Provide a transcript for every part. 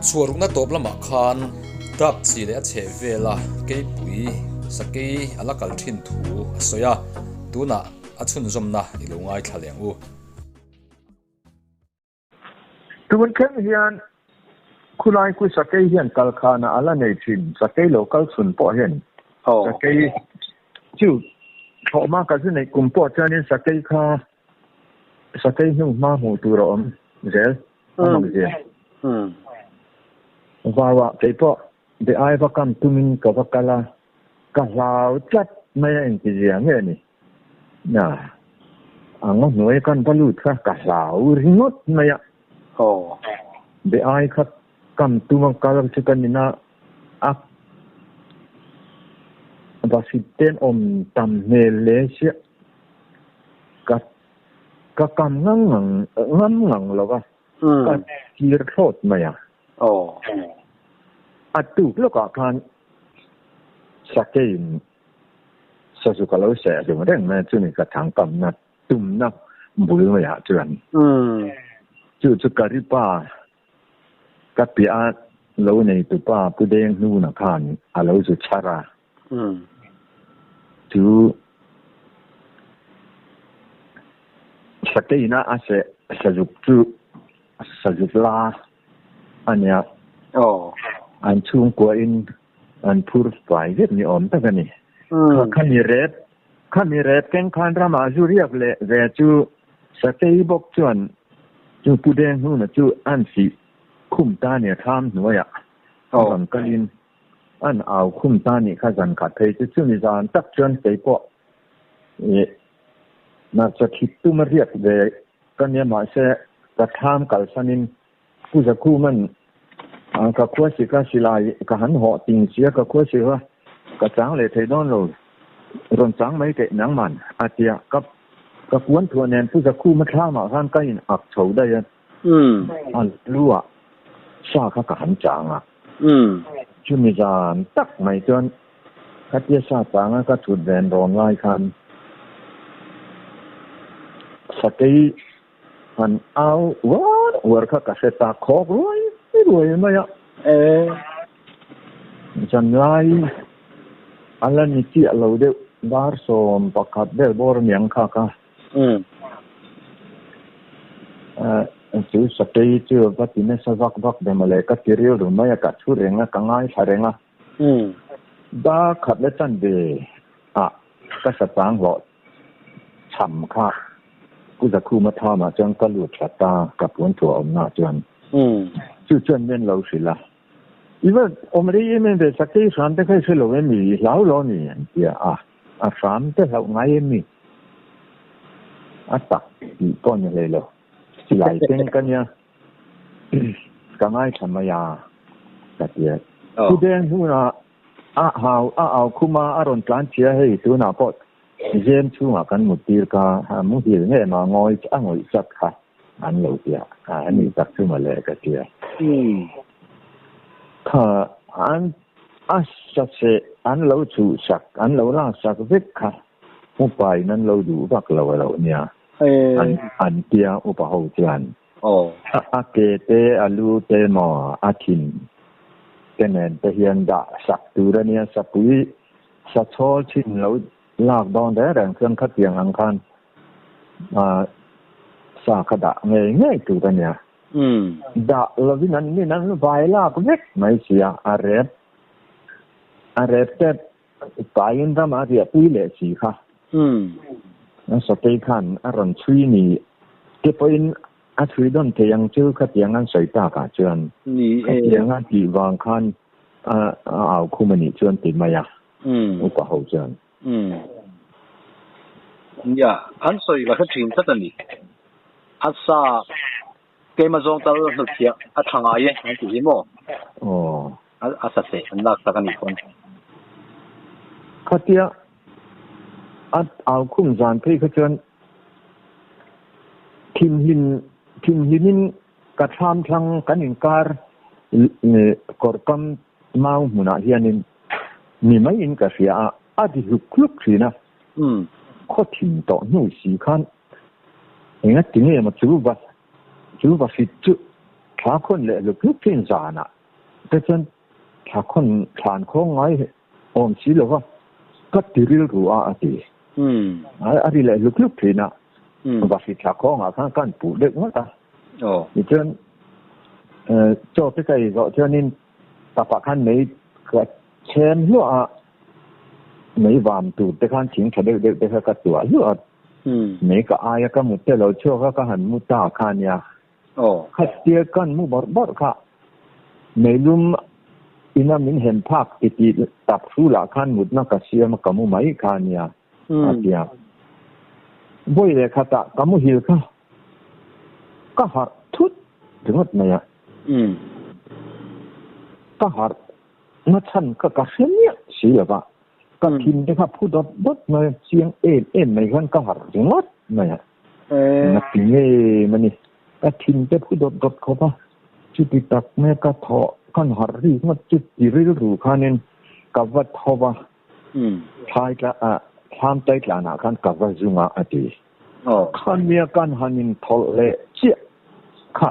Chhuah rukna tawp lamah khan dap chi leh a chheh vela keipui sakei a la kal thin thu a sawi a, tunah a chhunzawmna i lo ngaithla leh ang u. Tun thleng hian khulai khu sakei hian kalkhana a la nei thin, sakei lo kal chhun pawh hian sakei chu thlawhma ka zu neih kum pawh chuanin sakei kha sakei hnu hma hmuh tur a awm zel a mak zia. Vauah kei pawh be ai va kam tumin ka va kal a, ka hlau tlat mai a intizia nge ni. Na, a ngaw hnuai kan va lut kha ka hlau ringawt mai a. Aw. Be ai kha kam tum a kal chu ka nin a, a vahrit ten awm tam hmel hle sia. Ka ka kam ngang ngang ngam ngang lo va, ka kir thlawt mai a. Aw. A tuk lawkah khan sakeiin Sazu ka lo seh hlum reng mai a, chumi ka thangkamna tumna bul maiah chuan chu chu ka ri pa ka piah a lo neitu pa Pu Deng Hnuna khan a lo zu chhar a, chu sakeina a seh sazuk chu sazuk la a nia, an chhungkuain An phur fai vek ni awm tak a ni. Kha khami rep, khami rep keng khan ramah zu riak leh ve chu Sakei bawk chuan chu Pu Deng hnuna chu an sih khum ta nia thlam hnuaiah a rawn kalin an au khum ta nih kha zan khat phei chu chumi zan tak chuan kei pawh ih hmarcha thit tum a riak ve ka nia mahse ka thlam kalsanin Pu Zakhuman ka khua si ka silai ka han hawh ting sia ka khua si va ka chang leh thei dawn lo rawn chang mai teh nangman a tia ka ka puan thuah nen Pu Zakhuma thlamah khan ka in ak chho daih a a lu ah sa kha ka han chang a chumi zan tak mai chuan khatia sa chang a ka thut ven rawn lai khan sakei Han au uar uar kha ka hre ta khawk ruai ruai mai a. Zanlai a la ni chiah lo deuh dar 11 vel bawr aniang kha ka. Chu sakei chu va ti nasa vak vak ve mawle ka ti rilru mai a, ka thu reng a, ka ngaithla reng a. Dar khat le chanve ah ka sachang hlawh Chham kha Pu Zakhuma thamah chuan ka lut hlat a, ka puan thuah awmnaah chuan. Chu chuan min lo hrilh a, I va awm rei em em ve, sakei hram te kha i hre lo em mi, i hlau lo a ni an ti a, a hram te hlauh ngai em mi? A tak tih pawh ni hlei lo, silai keng ka nia, ka ngaithla mai a, ka ti a. Pu Deng hnunah A hau a au khum a, a rawn tlan chhia hei tunah pawh zem chhungah kan mut tir kha a muhil nge mah ngawi a ngawih chat kha an lo ti a, a ni tak chu mawle ka ti a. Kha an a saseh an lo chhuh sak an lo lak sak vek kha upa in an lo duh vak lo a lo nia an an tia upa ho chuan. A ke te, a lu te maw, a thin te nen te hian dah sak tur a nia, sapui sa chhawl chhin lo lak dawn reng reng chuan khatiang ang khan sa kha dah ngei ngei tur a nia. Dah lovin an nin an vai lak vek mai si a, a rep a rep te paiin rama riahpui leh si kha. A satei khan a rawn chhui ni te pawhin a chhui dawn thei ang chu khatiang an sawi takah chuan khatiang a tih vang khan a au khum a nih chuan ti mai a upa ho chuan. Nia, an sawi ka hre thin tlat a ni. A sa keima zawng tal hnutchhiah a tha ngai e an tih hi maw? Aw. A sa seh an lak tak a nih pawn. Khatia a au khum zan phei kha chuan thimhlim thimhlimin ka thlam thlang kan inkar kawr kam mau hmunah hianin mi maiin ka hria a, a ti hluk hluk thin a. Khaw thim tawh hnu si khan enga ti nge maw chu va. Chu vahrit chu thla khawn leh hluk hluk thin zanah te chuan thla khawn thlan khawng ngai awm si lo va, ka ti rilru a a ti. A ri leh hluk hluk thin a, vahrit thla khawngah khan ka han puh deuh ngawt a. Tichuan chaw te ka ei zawh chuanin tapah khan mei ka chhem hluah a, mei vam tur te khan thing tha deuh deuh te kha ka tuah hluah a. Mei ka aia ka mut te lo chhuak a ka han mu ta kha ania. Khatia kan mu bawrh bawrh kha meilum ina min hem phak ti tih tak hrulah khan mutna ka siam a ka mu mai kha ania a ti a. Vawi leh khatah ka muhil kha ka harh thut ringawt mai a. Ka harh na chhan kha ka hre miah si lo va, ka thin te kha phu dawt dawt mai a, chiang em em mai khan ka harh ringawt mai a. Ngati ngei mani, ka thin te phu dawt dawt khawp a, chuti tak mai ka thawh khan harh ri ngawt chu ti rilru khanin ka va tho va, thlai tla ah thlam tai tlanah khan ka va zung a a ti. Khania kan han inthawlh leh chiah kha,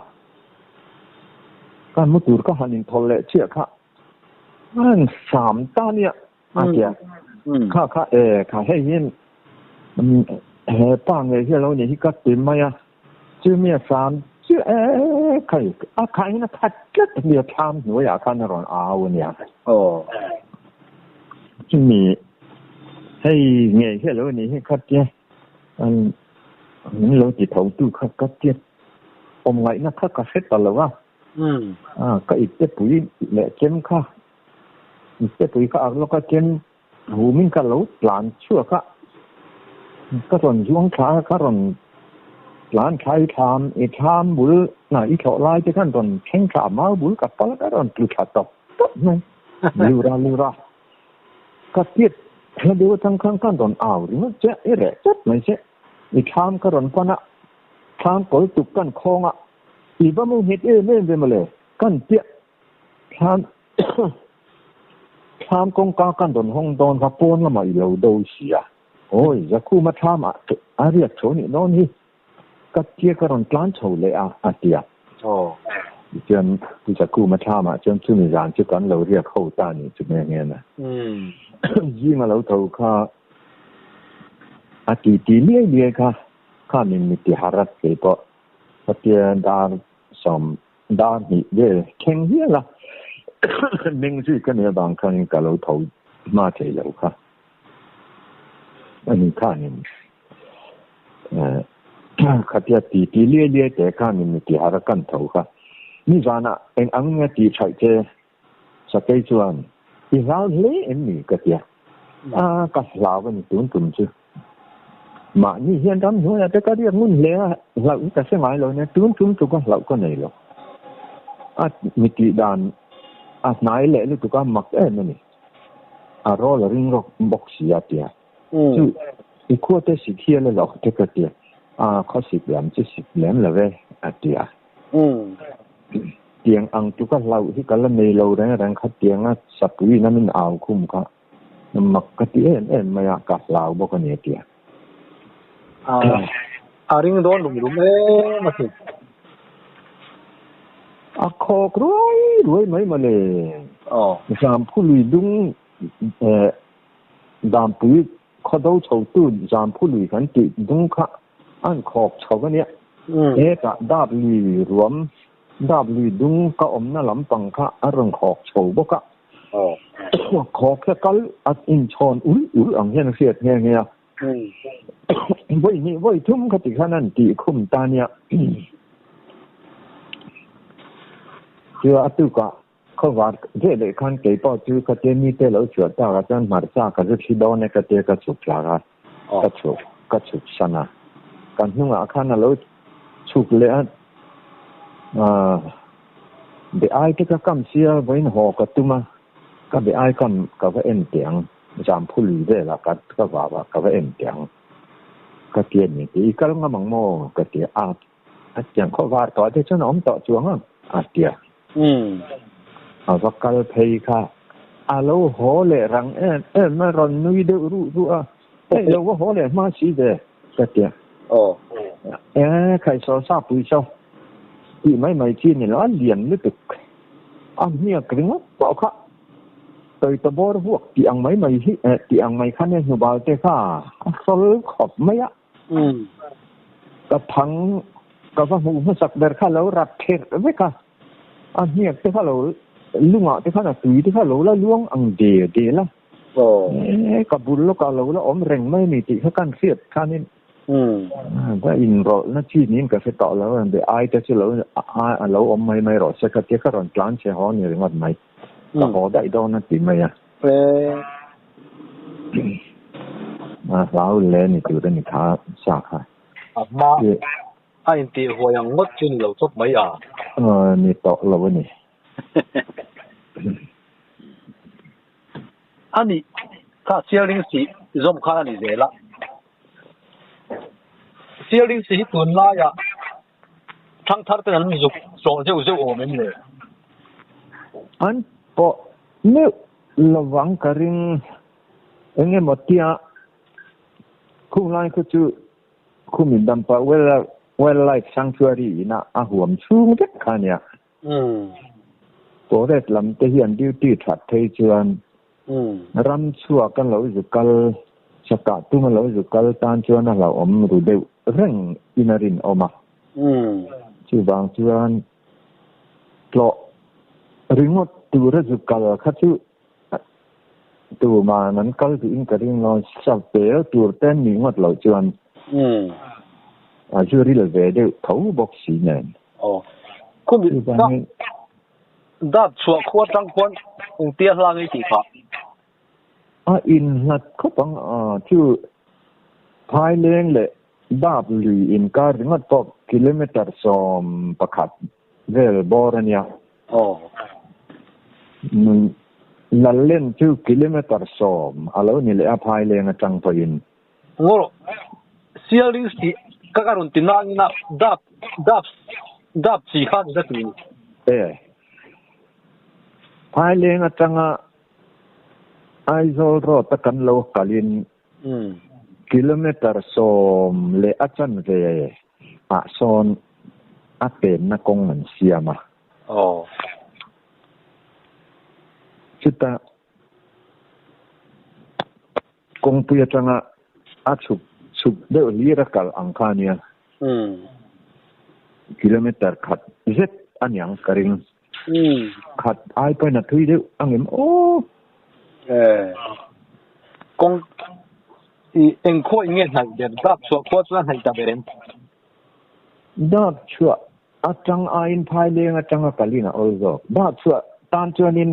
kan mu tur ka han inthawlh leh chiah kha an sam ta nia a ti a. Kha kha e kha hei hian he pa ngei hi a lo nih hi ka ti mai a, chumi a sam chiah e khai a khah hian a khat tlat a nia thlam hnuaiah khan a rawn au a nia. Chumi hei ngei hi a lo nih hi ka tia. Min lo ti tho tu kha ka tiat awm ngaihna kha ka hre ta lo a. Ka ipte pui leh chem kha ipte pui kha ak lawk a chem humin ka lo tlan chhuak a. Ka rawn zuang thla a ka rawn tlan thla i thlam i thlam bul na i thlawh lai te khan rawn thleng thla a mau bul ka pal ka rawn tlu thla tawp tawp mai. Lura lura. Ka tiat hla deuh atang khan ka rawn au ringawt che, i reh tlat mai che. I thlam ka rawn pan a, thlam kawl tuk kan khawng a, i va mu nghet em em ve mawle, kan piah thlam thlam kawngka kan rawn hawng dawn kha pawn lamah i lo do si a, awi Zakhuma thlam ah a riak tho nih dawn hi. Ka tia ka rawn tlan chho leh a, a ti a. Tichuan Pu Zakuma thlamah chuan chumi zan chu kan lo riak ho ta ni chu nghe nghe na. Zing a lo tho kha a ti ti liai liai kha, kha min mi ti har a kei pawh ka tia dar sawm dar hnih vel thleng hial a meng zui ka nih avang khanin ka lo tho hma thei lo kha. Ani khanin khatia ti ti liai liai te khanin mi tihar a kan tho kha. Nizanah eng ang nge tih thaih che Sakei chuan i hlau hle em ni ka tia. A ka hlau a ni tun tum chu. Mahni hian ramhnuaiah te ka riak ngun hle a, hlauh hi ka hre ngai lo nia tun tum chu ka hlauh ka nei lo. A mi tih dan a hnai leh lutuk a mak em a ni. A rawl a ring rawk bawk si a tia. Chu i khua te sik hial a lo te ka tia. A khaw sik lam chu sik lem lo e a tia. Tiang ang chu ka hlauh hi ka la nei lo reng reng kha tianga sapui in a min au khum kha mak ka ti em em mai a ka hlau bawk a ni a tia. A ring dawn rum rum em a ti. A khawk ruai ruai mai mawle. Zamphu lui dung Dampui khaw do chho tu Zamphu lui kan tih dung kha an khawk chho a nia. Hetah dap lui ruam dap lui dung ka awmna lampang kha a rawn khawk chho bawk a. Khawk hi a kal a inchhawn ul ul ang hian a hriat nghe nghe a. Vawi hnih vawi thum kha ti khan an tih khum ta nia. Chua a tukah khawvar ve leh khan kei pawh chu ka tia mite lo chhuah takah chuan hmarcha ka zu thli dawn e ka tia ka chhuk thlak a, ka chhuk ka chhuk san a. Ka hnungah khan a lo chhuk leh a, be ai te ka kam sia vawiin haw ka tum a, ka be ai kam ka va en teh ang. Zamphu lui velah ka ka vau a, ka va en teh ang. Ka ti a ni tih, i kal ngam ang maw? ka ti a, a tiang khaw var tawh te chuan a awm tawh chuang ang, a ti a. A va kal phei kha a lo haw leh rang em em a, rawn nui deuh ruh ruh a, hei lo va haw leh hma si ve, ka ti a. E, khaihsaw sa pui saw. Tih mai mai chi ni lo, a lian lutuk. A hniak ringawt pawh kha tawita bawr vuak tih ang mai mai hi tih ang mai khan hnubal te kha a sawl khawp mai a. Ka thang ka va hmuh hmasak ber kha lo rat therh vek a, a hniak te kha lo lungah te khan a tui te kha lo la luang ang de del a. Ka bul lawkah lo la awm reng mai a ni tih kha kan hriat khanin Ka inrawlhna chi niin ka hre tawh lo a, be ai te chu lo a lo awm mai mai rawh se khatia ka rawn tlan che haw ni ringawt mai. Ka haw daih dawn a ti mai a. A hlau le ni tur a ni kha sa kha. A hma a intih huai ang ngawt chu ni lo chawp mai a. Ni tawh lo a ni. A nih kha Sialing sih zawm khan a ni zel a. Sialing sih hi tunlaiah thangthar ten an zuk sawh zeuh zeuh awm em le? An pawh meuh lovang ka ring eng emaw tia khunglai khu chu khumi Dampa Wildlife Sanctuary ina a huam chhung vek kha a nia. Forest lam te hian duty that phei chuan ram chhuak a lo zu kal, sakah tum a lo zu kal tan chuan a hlauhawm ru deuh reng in a rinawm a. Chuvang chuan tlawh ringawt tura zu kal kha chu tuman an kal duhin ka ring lo, sa pel tur te an nih ngawt loh chuan a zu ril ve deuh tho bawk si nen. Aw. Khumi dap chhuah khua tang khuan engtia hla ngei tih phah? A inhlat khawp ang a, chu Phaileng leh Dap lui inkar ringawt pawh kilometer 11 vel bawr a nia. Aw. Lallen chu kilometer 10 a lo ni leh a Phaileng atang pawhin. Ngaw Sialing tih ka ka rawn ti nangin a dap dap dap chi kha ni ka ti ni. E. Phaileng atanga Aizawl road a kan lo kalin kilometer 10 leh a chanve ah sawn a penna kawng an siam a. Aw. Chutah Kawngpui atanga a chhuk chhuk deuh hlir a kal ang kha ania. Kilometer khat zet a niang ka ring. Khat ai pawhin a thui deuh angem aw. Kawng i eng khaw in nge hnaih ber? Dap chhuah khua chuan hnaih ta ber em? Dap chhuah atang aiin Phaileng atanga kalin a awl zawk. Dap chhuah tan chuanin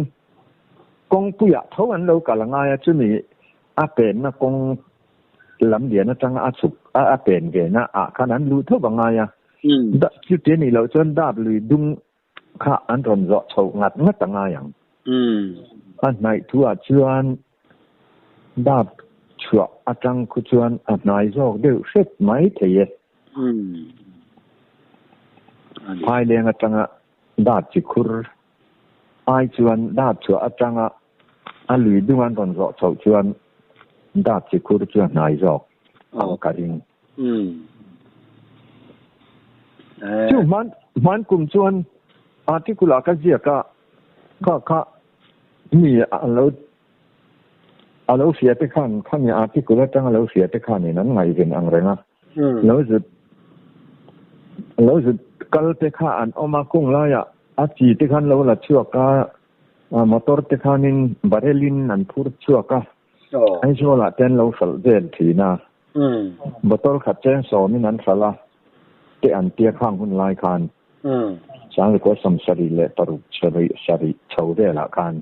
Kawngpuiah tho an lo kal a ngai a, chumi a penna kawng lam lian atanga a chhuk a a pen ve na ah khan an luh tho a ngai a. Chuti a nih loh chuan dap lui dung kha an rawn zawh chho ngat ngat a ngai ang. A hnaih thu ah chuan dap chhuah atang khu chuan a hnai zawk deuh hret mai thei e. Phaileng atanga dap chi khur Ai chuan dap chhuah atanga a lui dung an rawn zawh chhoh chuan dap chi khur chu a hnai zawk ang ka ring. Chu hman hman kum chuan article ah ka ziak a, kha kha mi a lo a lo hria te khan khami article atanga lo hria te khanin an ngaihven ang reng a. Lo zut lo zut kal te kha an awm a, kung laiah a chi te khan lo la chhuak a, motor te khanin barrel in an phur chhuak a, Aizawl ah te an lo hralh vel thin a, bottle khat cheng sawmin an hralh a te an tia khang hun lai khan 1976 sarih sarih chho velah khan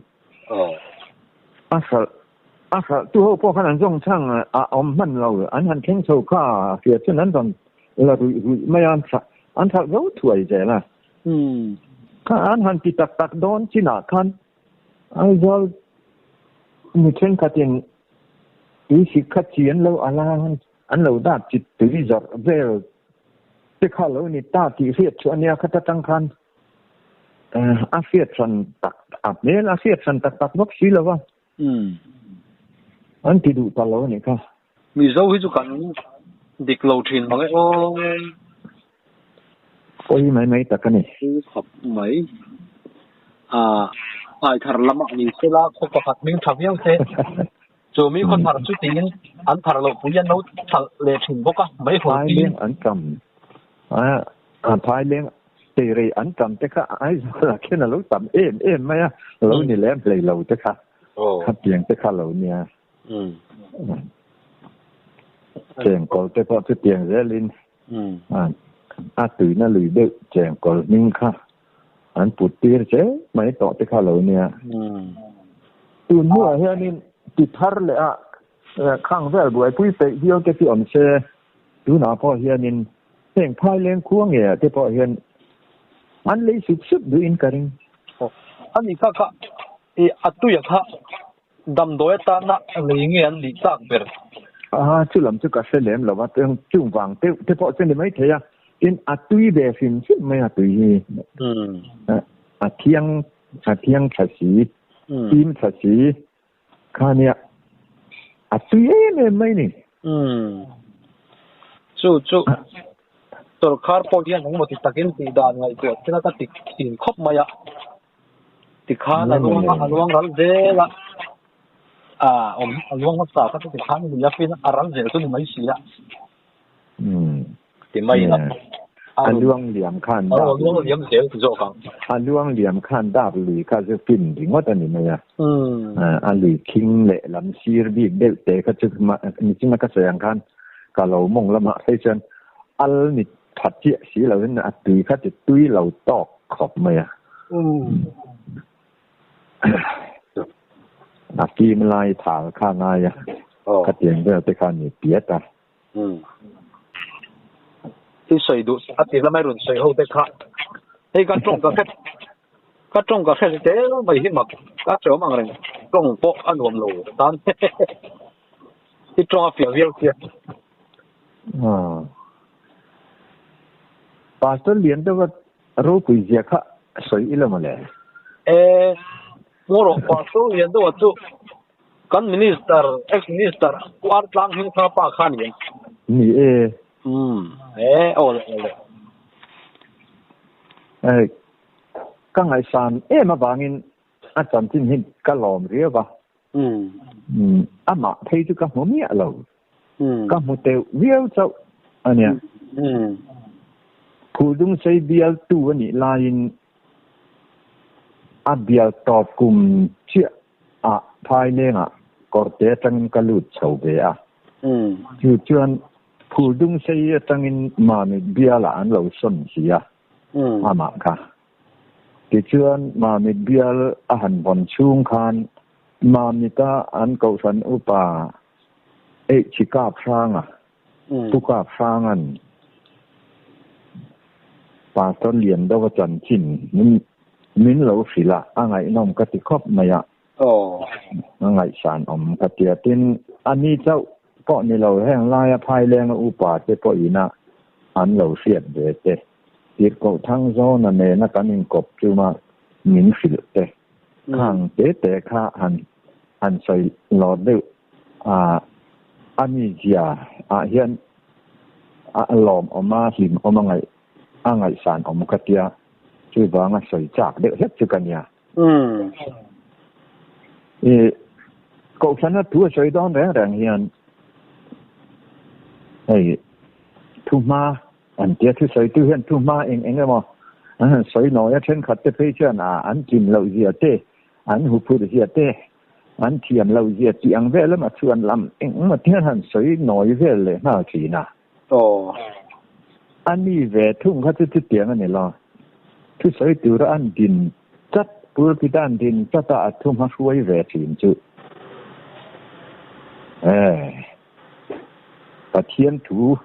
a hralh A hralh tu ho pawh khan an zawng chhang a awm hman lo, an han thleng chho kha hria chuan an rawn la ruih ruih mai a, an hralh zo thuai zel a. Kha an han ti tak tak dawn chinah khan Aizawl mi thenkhatin tui sik kha chi an lo al a, an lo dat chit tui zawrh vel te kha lo ni ta tih hriat chu a nia khata tang khan. A hriat hran tak a hmel a hriat hran tak tak bawk si lo va. An ti duh ta lo a nih kha. Mizo hi chu kan dik lo thin mang e aw. Pawi mai mai tak a ni. Pawi khawp mai. Ah, thlai thar lamah ni sela khaw pakhat hming tha viau se. Chu mi khaw thar chu tiin an thar loh pui an lo thalh leh thin bawk a, mai haw Phai leng an tam. Ah, phai leng teirei an tam te kha Aizawl ah khian a lo tam em em mai a, lo ni lem hlei lo te kha. Khatiang te kha lo nia. Chengkawl te pawh chutiang zelin a tuina lui deuh chengkawl hming kha an put tir zel mai tawh te kha lo nia. Tun hnuah hianin ti thar leh a khang vel buaipui peih viau te chu awm se, tunah pawh hianin heng Phaileng khua nge ah te pawh hian an lei sup sup duhin ka ring. Ani kha kha i a tuia kha Damdawi atana lei nge an nih tak ber? A, chu lam chu ka hre lem lo va, chung vang deuh te pawh chu ni maithei a, tin a tui ve hrim hrim mai a tui hi. A thiang, a thiang tha si, fim tha si, kha nia a tui em em mai ni. Chu chu sorkar pawh hian engemaw ti takin tih dan ngaihtuah thil a ka ti thin khawp mai a. Tikhan a luang a, a luang ral zel a, a awm a luang hmasa kha chu tikhan lui a fin a ral zel chu ni mai si a. Ti mai ila. A luang liam khan dap. A luang liam zel ti zawk ang. A luang liam khan dap lui kha chu fin ringawt a ni mai a. A lui khing leh lam sir bik deuh te kha chu nichina ka sawi ang khan ka lo mawng lamah phei chuan al ni Tha chiah si lovin a tui kha ti tui lo tawk khawp mai a. A fim lai thal kha ngai a, khatiang vel te kha ni piat a. I sawi duh a ti lamai rawn sawi ho te kha hei ka tawng ka hre ka tawng ka hre zel mai hi mak ka hre awm ang reng tawng pawh a nuam lo tan i tawng a fiah viau sia. Pastor lian deuha ropui zia kha sawi ila mawle. E, ngaw rawh Pastor lian deuha chu kan Minister, ex Minister Pu Ar Tlang hming thanga pa kha a ni em? Ni e. Umm, e, awle awle. E, ka ngaihsan em avangin a chanchin hi ka lawm riau va. Umm, amah phei chu ka hmu miah lo. Ka hmu teuh viau chauh a nia. Phurdung sei bialtu a nih laiin a bial tawp kum chiah ah Phailengah kawrte atangin ka lut chho ve a. Chu chuan Phurdung sei atangin Mamit bialah an lo sawn si a, amah kha. Tichuan Mamit bial a han vawn chhung khan Mamita an kohhran upa Eih chi kap hranga, Pu Kap Hranga'n Pastor Liandova chanchin min lo hrilh a, a ngaihnawm ka ti khawp mai a, a ngaihsan awm ka ti a. Tin, a ni chauh pawh ni lo, heng laia Phailenga upa te pawhin a an lo hriat ve te, Tirhkoh Thangzawna nena kan inkawp chuma min hrilh te, Khang te te kha han han sawi lawr deuh a, a mi zia ah hian a lawm awm a, hlim awm a ngaih a ngaihsan awm ka tia, chuvanga sawi chak deuh hlek chu ka nia. I kohhrana thu a sawi dawn reng reng hian hei thuhma An tia thusawitu hian thu hma eng eng emaw an han sawi nawi a, thenkhat te phei chuan a an tlin loh zia te, an huphurh zia te, an thiam loh zia tih ang vel emaw chuan lam eng emaw te an han sawi nawi vel leh nghal thin a. Aw. A ni ve thung kha chu chutiang a ni lo. Thusawi tura an din chat, pulpit a an din chat a, a thu hma hruai ve thin chu. Eh. Pathian thu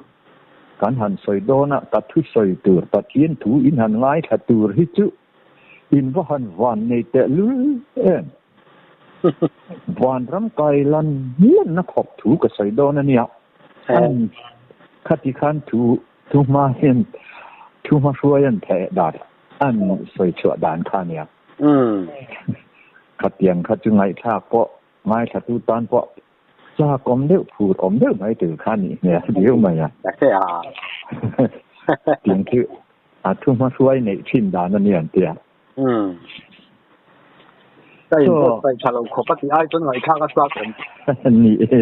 kan han sawi dawn a, ka thu sawi tur Pathian thu in han ngaithla tur hi chu in va han van nei teh lul em. Vanram kai lan hmianna khawp thu ka sawi dawn a nia. An khati khan thu thu hma hian thu hma hruai an theh dan an sawi chhuah dan kha a nia. Khatiang kha chu ngaihthlak pawh ngaithlatu tan pawh Chak awm deuh, phur awm deuh mai tur kha nih hmel viau mai a. Ka hre a. Tiang chu A thu hmahruai neih thin dan a ni an ti a. Umm. Ka in buatsaih tha lo khawp a tih ai chuan ngaihthlak a chak awm. Ni e,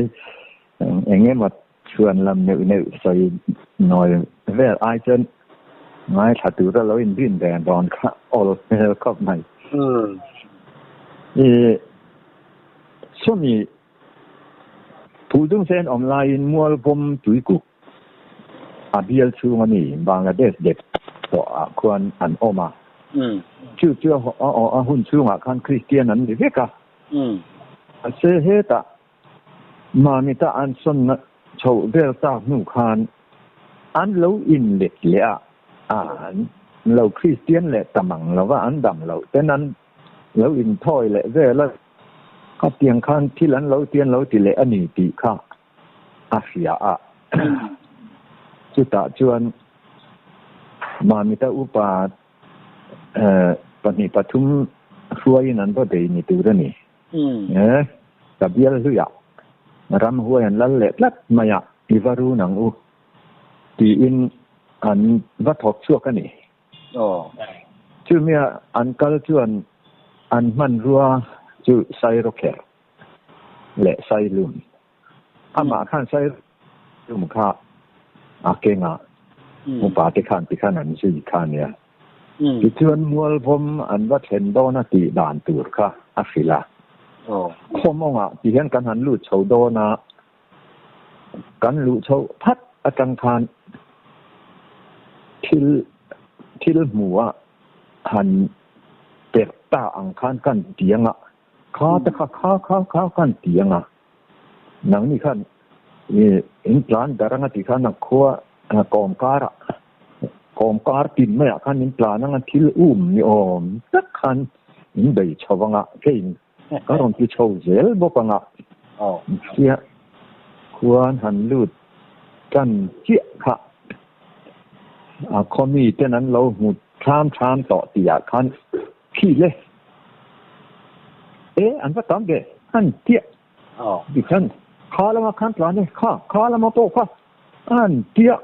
eng emaw chhuan lam neuh neuh sawi nawi vel ai chuan ngaithla tura lo inrin ve dawn kha awl hmel khawp mai. Umm. I sawmi Phuldungsen awm laiin Mualvawm tuikuk a bial chhung a ni, Bangladesh dep tawh ah khuan an awm a. Chu chu a hun chhungah khan Kristian an ni vek a. Mahse hetah Mamita an sawnna chhoh vel tak hnu khan an lo inlet leh a, an lo Kristian leh ta mang lo va, an dam loh ten an lo inthawi leh vel a, khatiang khan thil an lo ti an lo ti leh a ni tih kha a hria a. Chutah chuan Mamita upa pahnih pathum hruaiin an va bei ni tur a ni. Ka bial hluiah ramhuai an lal leh tlat mai a, i va run ang u tiin an va thawk chhuak a ni. Chumia an kal chuan an hmanrua chu sairawkherh leh sailum. Amah khan sailum kha a keng a, upa te khan tikhan an zui kha a nia. Tichuan Mualvawm an va thlen dawn a tih dan tur kha a hrilh a. Khawmawngah tihian kan han lut chho dawn a, kan luh chho phat atang khan thil thil hmu a han perh ta ang khan kan ti ang a, kha te kha kha kha kha kan ti ang a, nangni khan in tlan dar anga ti khan a khua kawm karah kawm kar tin maiah khan in tlan anga thil um ni awm tak khan in bei chho ang a, keiin Ka rawn ti chho zel bawk ang a, chiah khuan han lut tan chiah kha a khaw mi ten an lo hmu tham tham tawh tih ah khan khi le e an va tam ve an tiah tikhan kha lama khan tlan e kha kha lama pawh kha an tiah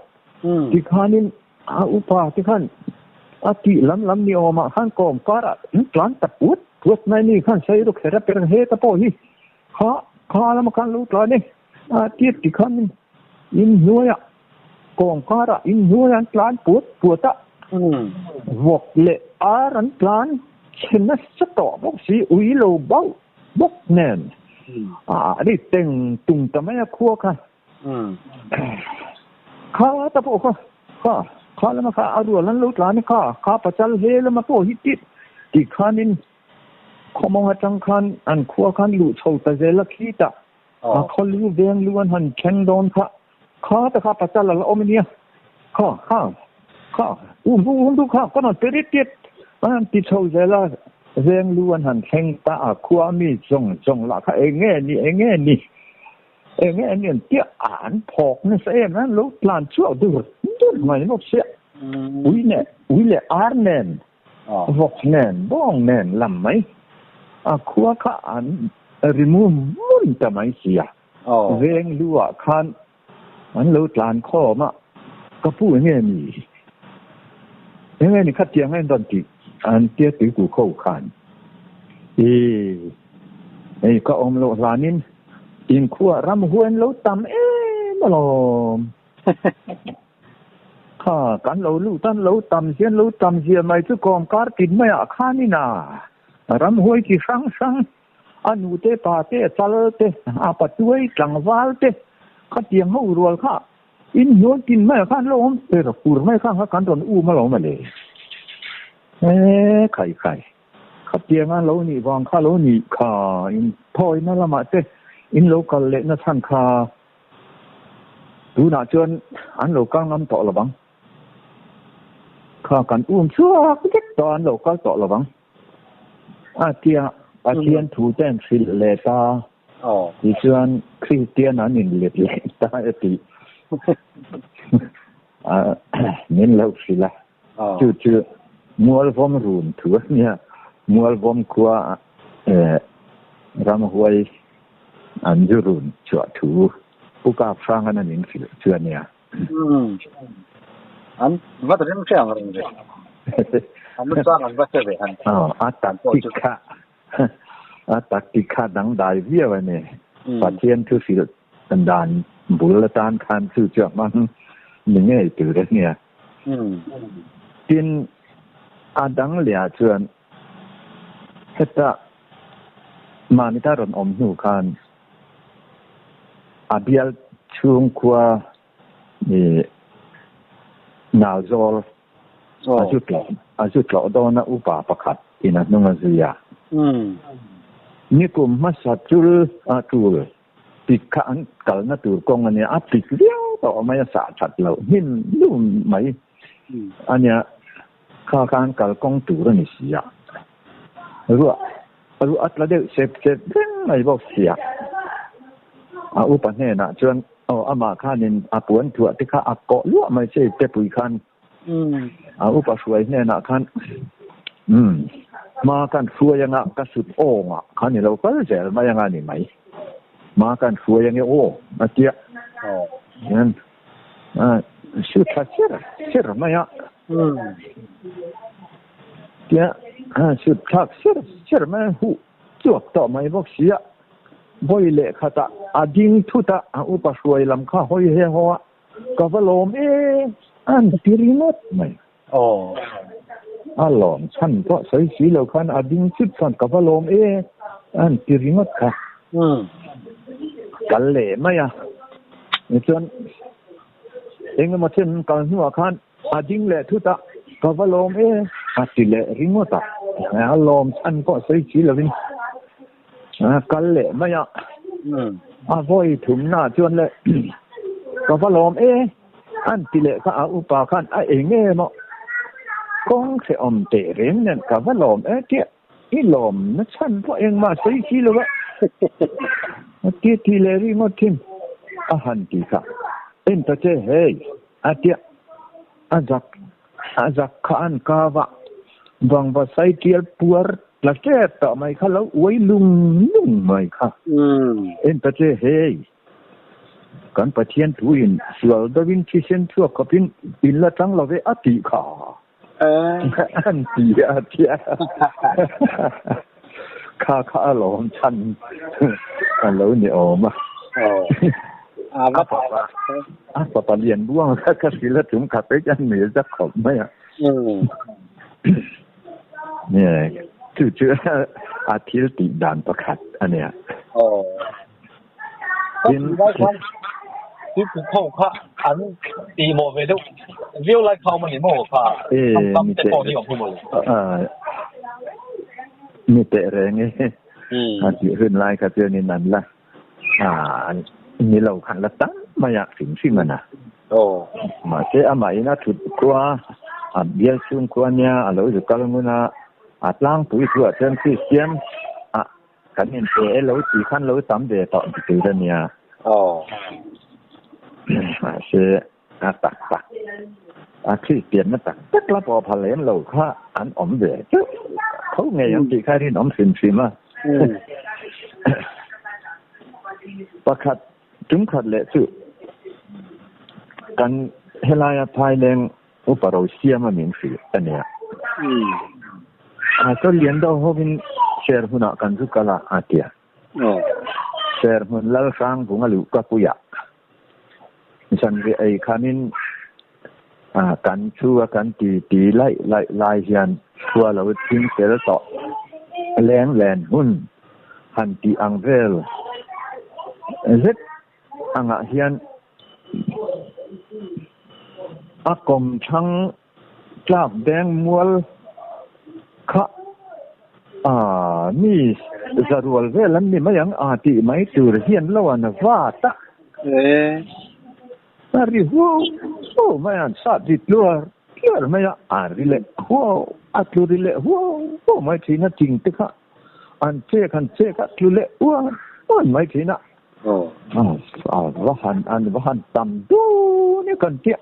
tikhanin A upa te khan a tih lam lam ni awmah khan kawm karah an tlan ta puat puat mai ni khan sawi ru kher a per heta pawh hi kha kha lama khan lo tlan e a tir ti khan in hnuaiah kawm karah in hnuaiah an tlan puat puat a vawk leh ar an tlan chhe nasa tawh bawk si ui lo bauh bawk nen a ri teng tung ta mai a khua kha. Kha ta pawh kha, kha, kha lama kha a rual an lo tlan a kha, kha pachal hle lama pawh hi tih tih khanin khawmawng atang khan an khua khan luh chho ta zel a khi tah a khaw lu veng lu an han thleng dawn kha, kha ta kha pachal a la awm ania, kha, kha, kha, um um um kha ka rawn pe rit rit an han ti chho zel a, veng lu an han thleng ta a khua mi zawng zawng lah kha eng nge ni eng nge ni. Eng nge an tiah an phawk nasa em an lo tlan chhuak dur dur mai bawk sia. Ui nen, ui leh ar nen, vawk nen, bawng nen lam mai. A khua kha an ri mum mum ta mai sia. Veng lu ah khan an lo tlan khawm a, ka pu eng nge ni? Eng nge ni khatiang en rawn tih an tia tuikuk ho khan. I hei ka awm loh hlanin Inkhua ram huan lo tam em alawm. Kha kan lo lut an lo tam hian lo tam zia mai chu kawm kar tin maiah khanin a ram huai chi hrang hrang a nu te pa te a chal te a patuai tlangval te khatiang ho rual kha in hnuai tin maiah khan lo awm per fur mai kha kan rawn um alawm ale. E khai khai. Khatianga lo nih vang kha lo nih kha in thawina lamah te in lo kal leh na chhan kha tunah chuan an lo kal ngam tawh lovang. Kha kan um chhuak vek tawh an lo kal tawh lovang. A tia Pathian thu te an hrilh leh ta tichuan Kristian an inlet leh ta e tih min lo hrilh a. Chu chu Mualvawm run thu a nia. Mualvawm khua ramhuai an zu run chhuah thu Pu Kap Hrangan an inhrilh chu a nia. An va rem hre ang reng ve. An la chang an va hre ve han. Aw, a tactic kha a tactic kha dangdai viau a ni. Pathian thu hrilh dan bul atan khan chu chu a hmang ni ngei tur a nia. Tin, a dang lehah chuan heta Mamita rawn awm hnu khan a bial chhungkhua i Nalzawl a zu tlawh a zu tlawh dawn a upa pakhat in a hnung a zui a. Nikum hmasa chul a tul pik kha an kalna tur kawng a nia, a pik viau tawh mai a sah that loh hnim lum mai a nia, kha kha an kalkawng tur a ni si a, ruah ruah a tla deuh sep sep reng mai bawk si a, a upa hnenah chuan aw amah khanin a puan thuah te kha a kawh luah mai che tepui khan a upa hruai hnenah khan umm hma kan hruai anga ka sut awngah khan i lo kal zel mai anga ni mai hma kan hruai ange aw a tia hian su tha ser ser mai a tia sut thlak ser ser mai a huh chuak tawh mai bawk si a vawi leh khatah a ding thut a a upa hruai lam kha hawi he haw a. Ka va lawm e, an ti ringawt mai. Aw. A lawm chhan pawh sawi si lo khan a ding chut chuan ka va lawm e, an ti ringawt kha. Umm. Kal leh mai a. Tichuan eng emaw chen kal hnuah khan a ding leh thut a, ka va lawm e, a ti leh ringawt a. A lawm chhan pawh sawi si lovin kal leh mai a. A vawi thumna chuan le ka va lawm e an ti leh kha a upa khan a eng em aw kawng hrehawm teh reng nen ka va lawm e tia i lawm na chhan pawh engmah sawi si lo a a ti ti leh ringawt thin a han ti kha en ta che hei a tia a zak a zak kha an kau a bangva sai tial puar La tep tawh mai kha lo uai lung lung mai kha. En ta che hei, kan Pathian thuin sual deuhin thisen chhuak khawpin in la tang lo ve a tih kha. An ti a tia. Kha kha a lawm chhan a lo ni awm a. A fapa lian buang kha ka hrilh a tum khat vek an ni zak khawp mai a. Chu chu a thil tih dan pakhat a nia. Aw. Tin, Tuipui ho kha an tih mawh ve deuh viau lai kha awm a ni maw kha tam te pawh ni awm hi mawle. Mi teh reng e. A tih hun lai kha chuanin an la ni lo khan la tam mai a hrim hrim a na. Mahse amahin a thut khua a bial chhung khua nia a lo zu kal ngun a, a tlangpui thuah chuan Kristian a kan inpe e lo tih khan lo tam ve tawh ti tur a nia. Mahse a tak tak a Kristianna tak tak la pawh phal lem lo kha an awm ve teuh tho ngei ang tih kha rinawm hrim hrim a. Pakhat Tumkhat leh chu kan helaia Phaileng upa ro siam a min hrilh a nia. A chaw lian deuh hovin share hmunah kan zu kal a, a ti a. Share hmun Lalhrang bunga luh ka pui a, zanriah ei khanin kan thu a kan ti ti laih laih lai hian khua lo thing fel tawh leng len hun han tih ang vel zet angah hian a kawmthlang tlak beng mual kha mi zarual vel an ni mai ang a tih mai tur hian lo an vat a. A ri huau huau mai a, an sat ri tluar tluar mai a, a ri leh huau, a tlu ri leh huau huau mai thin a, thing te kha an chek an chek a, tlu leh uar uar mai thin a. A va han, an va han tam dun e kan tia.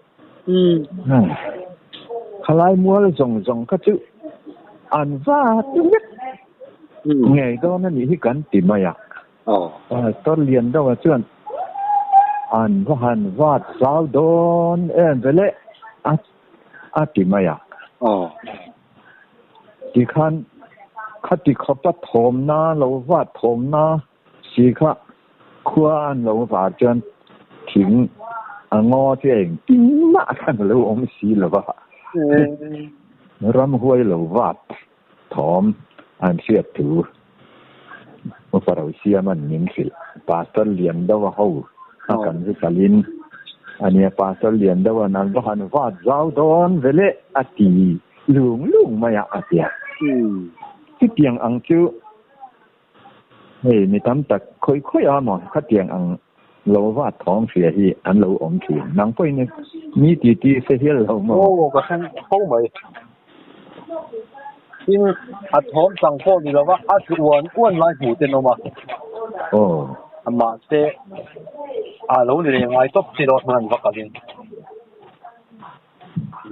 Khalai mual zawng zawng kha chu an va ti vek ngei dawn a nih hi kan ti mai a. Pastor lian deuha chuan an va han vat zau dawn em ve le a. a ti mai a. Tikhan khati khawpa thawmna lo vat thawmna si kha khua an lo var chuan thing a ngaw chu engtin mah khan a lo awm si lo va. Ramhuai lo vat thawm an hriat thu Upa Rosiaman min hrilh. Pastor Liandawa ho a kan zu kalin a nia Pastor Liandawa'n an va han vat zau dawn ve leh a ti lung lung mai a a ti a. Chutiang ang chu hei mi tam tak khawi khawi a maw khatiang ang lo vat thawm hria hi an lo awm thin. Nang pawhin mi ti ti se hial lo maw? Aw ka hre fo mai. Tin a thawm chang pawh ni lova a tlu uan uan lai hmuh ten awm a. Aw. Mahse a lo ni leh ngai tawp chi lo hman an va kalin.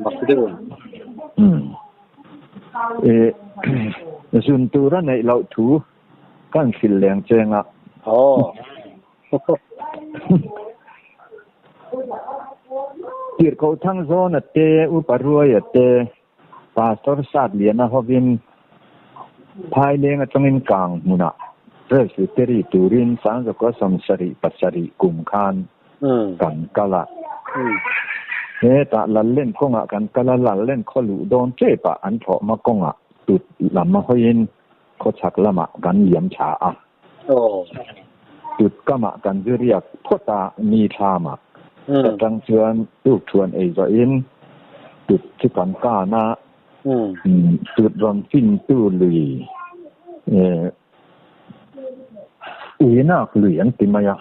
Mak deuh em? Umm. Eh zun tur a neih loh thu kan hrilh leng cheng a. Aw. Tirhkoh Thangzawna te, Upa Ruaia te, Pastor Satliana hovin Phaileng atangin kang hmunah Presbytery turin Sangzawka 77 kum khan kan kal a. Hetah Lallen kawngah kan kal a, Lallen khaw luh dawn tepah an thlawhma kawngah tut lam a hawiin khawchhak lamah kan liam thla a. Tut kamah kan zu riak phawt a, mi thlamah. Ta tang chuan tukthuan ei zawhin tut chu kan kan a, tut rawn fintu lui uinak lui an ti mai a.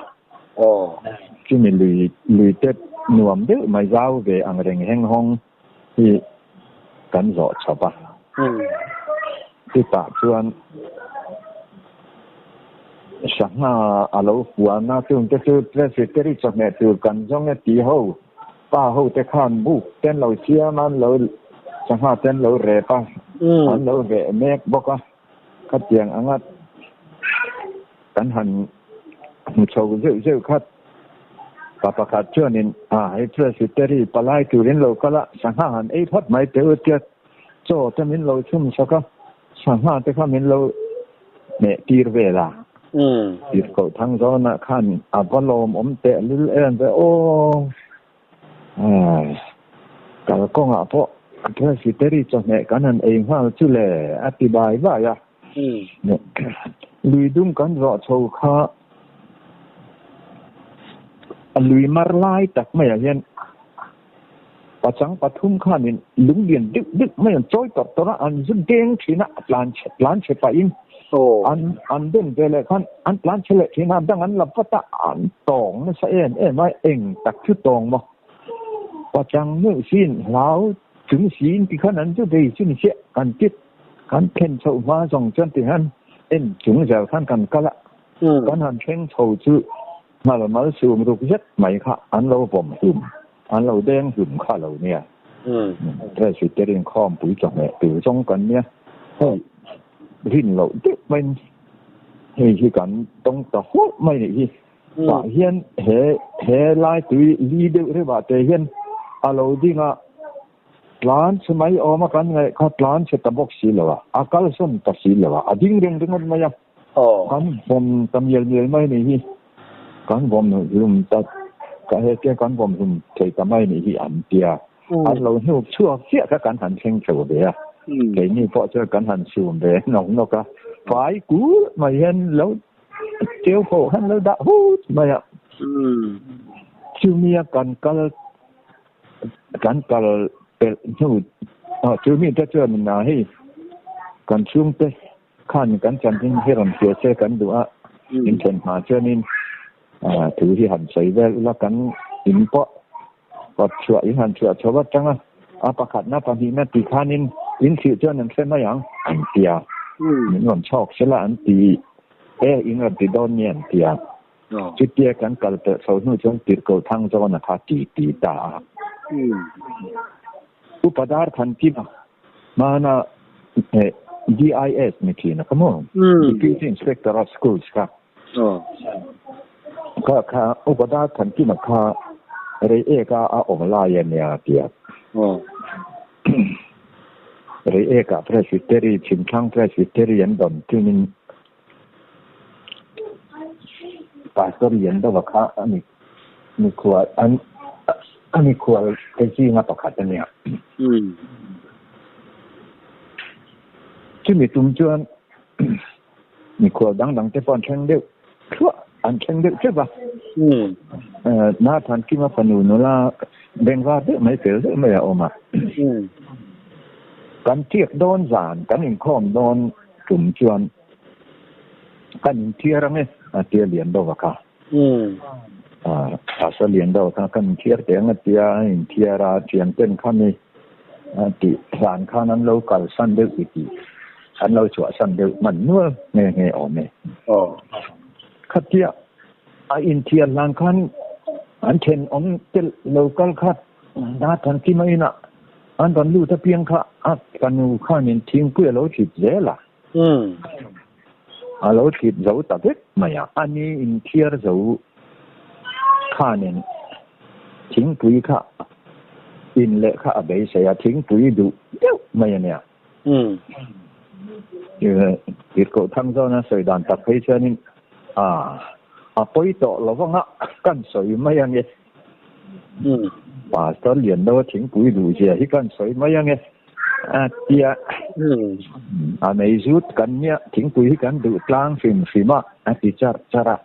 Chumi lui lui te nuam deuh mai zau ve ang reng heng hawng hi kan zawh chhawp a. Chutah chuan sangha a lo fuan a, chungte chu Presbytery chawhmeh tur kan zawng e ti ho, pa ho te khan buk te an lo siam a, an lo sangha te an lo rep a, an lo veh mek bawk a. Khatiang anga kan han hmu chho zeuh zeuh kha pa pakhat chuanin a hei Presbytery palai turin lo kal a, sangha han ei phawt mai teh u tia chaw te min lo chhum sak a, sangha te kha min lo hmeh tir vel a. Tirhkoh Thangzawna khan a va lawmawm teh lul em ve aw. Kalkawngah pawh Presbytery chawhmeh kan han ei nghal chu le a ti bai bai a. Lui dum kan zawh chho kha a lui mar lai tak maiah hian pachang pathum khanin lung lian deuh deuh mai an chawi tawrh tawrh a, an zu deng thin a, tlan chhe tlan chhe pahin an an den ve leh khan an tlan chhe leh thin a, dang an la vat a, an tawng nasa em em a, eng tak chu tawng maw? Pachang meuh siin hlau chung siin tikhan an zu bei chu ni chiah kan ti kan thlen chhoh hma zawng chuan tihian en chung zel khan kan kal a, kan han thleng chho chu Ngal mal sum ruk zet mai kha an lo vawm hlum, an lo deng hlum kha lo nia. Presbyterian khawmpui chawhmeh tur zawng kan nia. Hei rin loh deuh maiin hei hi kan tawng ta huauh mai nih hi. Tah hian he he lai tui li deuh reuhah te hian a lo ding a, tlan chhe mai awm a kan ngaih kha tlan chhe ta bawk si lo a, a kalsawn ta si lo a, a ding reng ringawt mai a. Kan vawm ta mial mial mai nih hi, kan vawm hlum ta ka he tia kan vawm hlum thei ta mai nih hi an tia. An lo hnuk chhuak chiah kha kan han thleng chho ve a, keini pawh chuan kan han sum ve nawk nawk a, fai kul mai hian lo teu pawh khan lo dah hut mai a. Chumia kan kal kan kal pelh hnu, chumi te chuan hei kan chhungte Khan kan chanchin hi rawn hria se kan duh a, in thlen hma chuanin thu hi han sawi vel ula kan in pawh kawt chhuah in han chhuah chho atang a, a pakhatna pahnihna ti khanin in hrih chuan an hre mai ang an ti a, min rawn chhawk sela an ti e in rawn ti dawn nia an ti a, chutia kan kal pelh chho hnu chuan tirhkoh thang zawna kha ti ti ta a. Upa dar than kima Hmana DIS ni thin a kha maw? Deputy Inspector of Schools kha. Kha kha upa dar than kima kha rei eka a awm lai a nia tia. Reiek-ah Presbytery, Chhimthlang Presbytery an dawn tumin Pastor Liandova kha a ni mikhual an a mikhual te zinga pakhat a nia. Chumi tum chuan mikhual dang dang te pawh an thleng deuh thluah an thleng deuh teuh a. Nathan Kima fanu nula bengvar deuh mai fel deuh mai a awm a. Kan tiak dawn zan kan inkhawm dawn tum chuan kan inthiar ang e a tia lian deuh a kha. Pastor lian deuh kha kan inthiar teh ang a tia a inthiar a thian ten kha mi tih hlan khan an lo kalsan deuh ti tih an lo chhuahsan deuh hman nual nghe nghe awm e. Khatia a inthiar hlan khan an thenawm te lo kal kha Nathan Kima inah an rawn lut apiang kha a fanu khanin thingpui a lo thlit zel a. A lo thlit zo ta vek mai a, a ni inthiar zo khanin thingpui kha in leh kha a beisei a, thingpui duh deuh mai a nia. Tirhkoh thang zawna sawi dan tak phei chuanin a pawi tawh lo vanga kan sawi mai ange. Pastor Liandoa thingpui duh zia hi kan sawi mai ange. A tia a nei zut kan nia thingpui hi kan duh tlang hrim hrim a a ti char char a.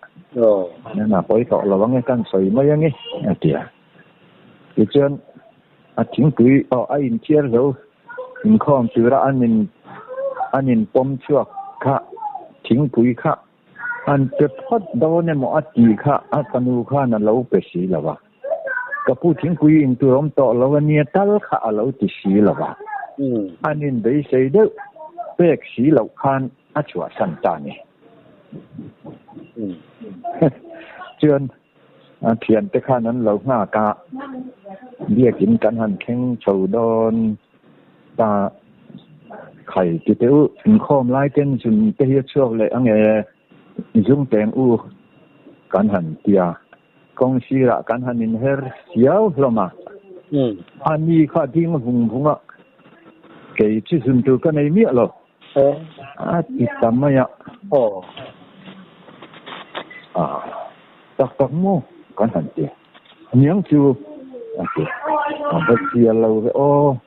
Nana pawi tawh lo ange kan sawi mai ange a tia. Tichuan a thingpui aw a inthiar zo inkhawm tura an in an in pawm chhuak kha thingpui kha An pe phawt dawn emaw a tih kha a fanu khan a lo pe si lo a. Ka pu thingpui in tur awm tawh lo a nia tal kha a lo ti si lo a. An inbeisei deuh pek si loh khan a chhuahsan ta a ni. Chuan a thiante khan an lo nghak a, biakin kan han thleng chho dawn ta khai ti teh u, inkhawm lai ten zun te hi a chhuak leh ange zung teng u kan han ti a, kawng sirah kan han inher siau hlawm a, a ni kha ding vung vung a, kei chu zun tur ka nei miah lo. A ti ta mai a. A, tak tak maw? Kan han ti. Niang chu a ti. A va zia lo ve aw.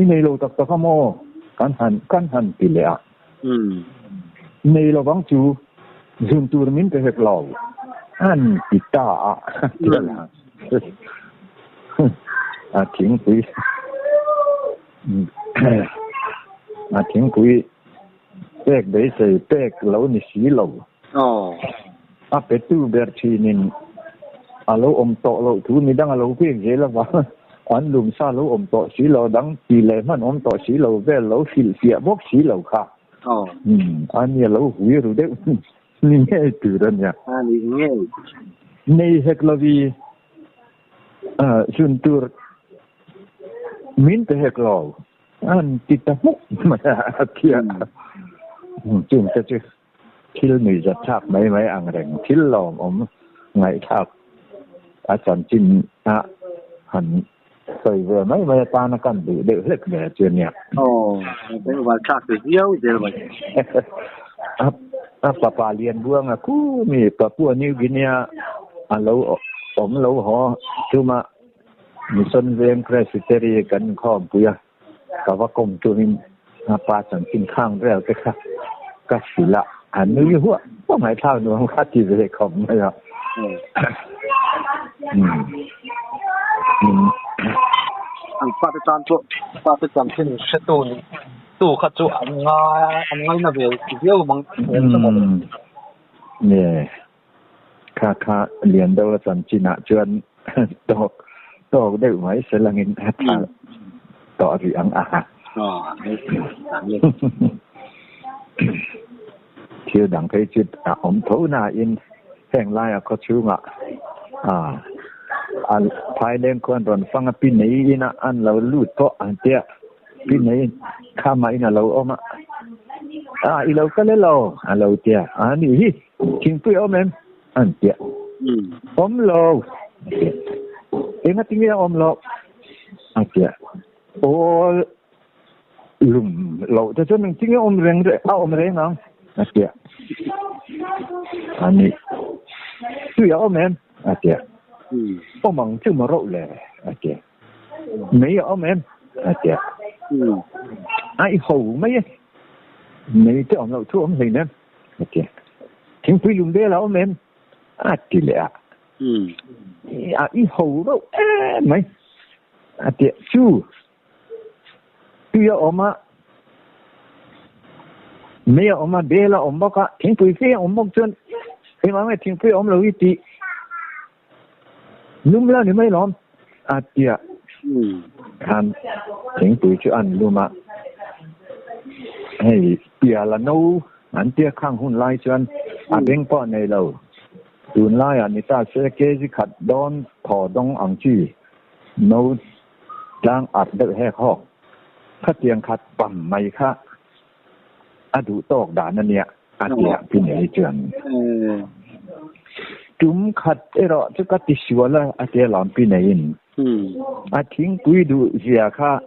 I nei lo tak tak a maw? Kan han kan han ti leh a. Nei lovang chu zun tur min pe hek lo. An ti ta a. Ti a lang. A thingpui. A thingpui pek beisei pek lo ni si lo. A petu ber thinin a lo awm tawh loh thu midang a lo pek zel avang an lumsa lo awm tawh si lo dang ti leh hman awm tawh si lo vel lo hrilhfiah bawk si lo kha. A nia lo hui ru deuh ni ngei tur a nia. Nei hek lovi. Zun tur min pe hek lo an ti ta hmuk mai a tia. Chung te chu thil nuihzat thlak mai mai ang reng thil lawmawm ngaihthlak a chanchin a han sawi ve mai mai atana kan duh deuh hlek ve chu a nia. Aw, bengvar thlak ve viau zel mai. A fapa Lianbuanga khu mi Papua New Guinea a lo awm lo haw chuma Mission Veng Presbytery kan inkhawmpui a, ka va kawm tumin a pa chanchin khang vel te kha ka hrilh a, a nui huah huah ngaihthlak nuam kha ti ve khawp mai a. An fate tan pawh fate chanchin hretu nih tu kha chu an ngai an ngaina ve viau mang em chu mawle. Nge kha kha lian deuh a chanchin ah chuan tawk tawk deuh mai se langin a tha tawh rih ang a. Thil dang phei chu a awm tho nain heng laia khaw chhungah a phaileng khuan rawn fang a pi nei ina an lo lut pawh an tia. Pi nei khama in a lo awm a, a i lo kal e lo a lo tia, a nih hi thingpui a awm em an tia, awm lo a tia, enga tinge a awm loh a tia, aw. Lum loh te chuan engtin nge awm reng a awm reng ang a tia. Ani tui a awm em a tia. Awm ang chu maw rauh le a tia. Mei a awm em a tia. A i ho mai e. Mei te awm loh thu awm hlein em a tia. Thingpui lum vel a awm em a ti leh a. A i ho rauh em mai a tia. Chu Tui a awm a, mei a awm a, bel a awm bawk a, thingpui fe a awm bawk chuan engah nge thingpui a awm lo hi tih lum la ni mai lawm a tia khan thingpui chu an lum a, hei piala no an tia khang hun lai chuan a beng pawh a nei lo, tunlaiah ni ta se kg khat dawn thaw dawng ang chi no Tlang arh deuh hek hawk. Khatiang khat pam mai kha a duh tawk dan a nia, a ti a pi nei chuan. Tum khat erawh chu ka ti sual a, a ti alawm pi neiin. A thingpui duh zia kha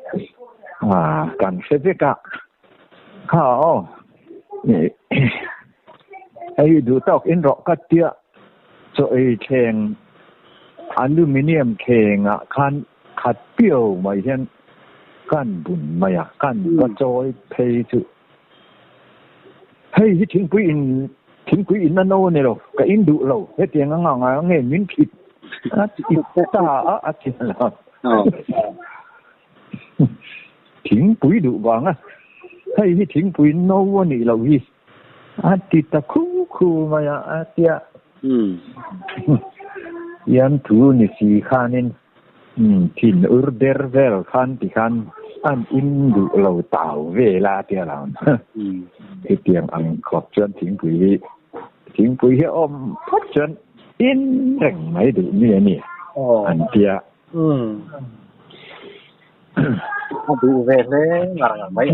kan hre vek a, kha aw hei duh tawk in rawh ka tia chaw ei thleng aluminium thlengah khan khat piau mai hian kan bun mai a, kan va chawi phei chu hei hi thingpui in thingpui in a no a ni lo, ka in duh lo, hetiang anga ngai ang nge min thlit a ti ta a a ti lo. Thingpui duh vang a, hei hi thingpui no a nih loh hi a ti ta khu khu mai a, a tia. Ian thu ni si khanin thin ur der vel khan ti khan an in duh lo tau vel a tia lo. Hetiang ang khawp chuan thingpui hi thingpui hi a awm phawt chuan in reng mai duh mi a ni an tia. A duh ve hle ngar ngar mai.